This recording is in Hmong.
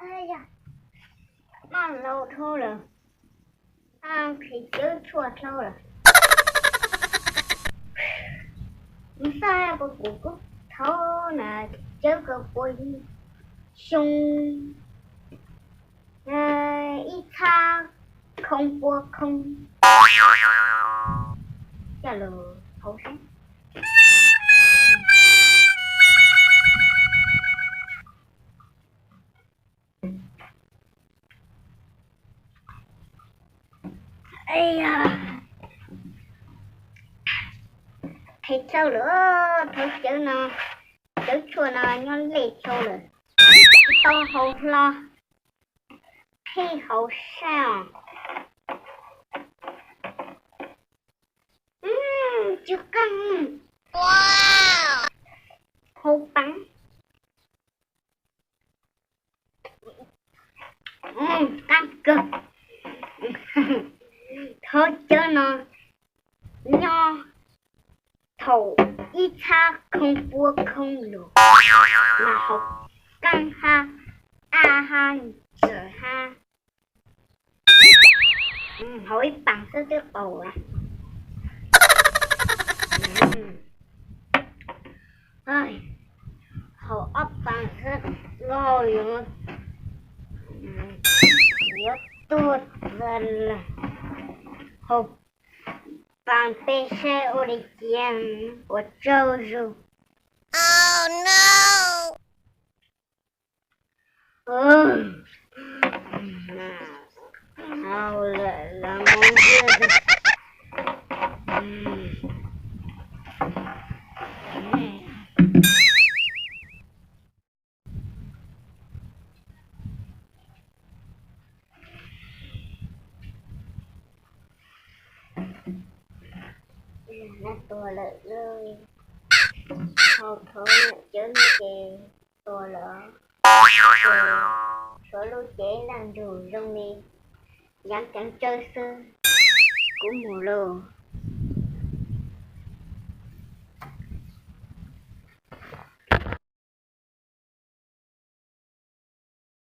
Yog, maj laus dhau lawm, nqhis cawv tshuaj dhau lawm. Nws xav puas pum kuv thauv na, cawv ko puas xyoo ib txhab khoo pua khoo. Coj lus thauv seb. Qhis txaus lawm, thauv cawv no, cawv tshuaj no nyob lej txaus lawm, tau hau hlo, qhib hauv sab os. Tsw qeej, hau paav, qab kawg. Thauv cawv no nyob thaum ib txhab khoo pua khoo lug mas hauv qeej hab, ab hab, ntxawm hab, hauv ib paas xwb twb qaug lawm. Hauv ob paas xwb qaug, yuav, yuav tuag tag lawm. Hauv paas peb saib ua li cas, ua tsaug zug. Hau lawm, los mus ntsia. Tuag lawm, hau thauv cawv no ces tuag lawm. Tshuav lub cev ntaj ntsug zoo li yav ceev tsawb xwb. Kuv mus lauj.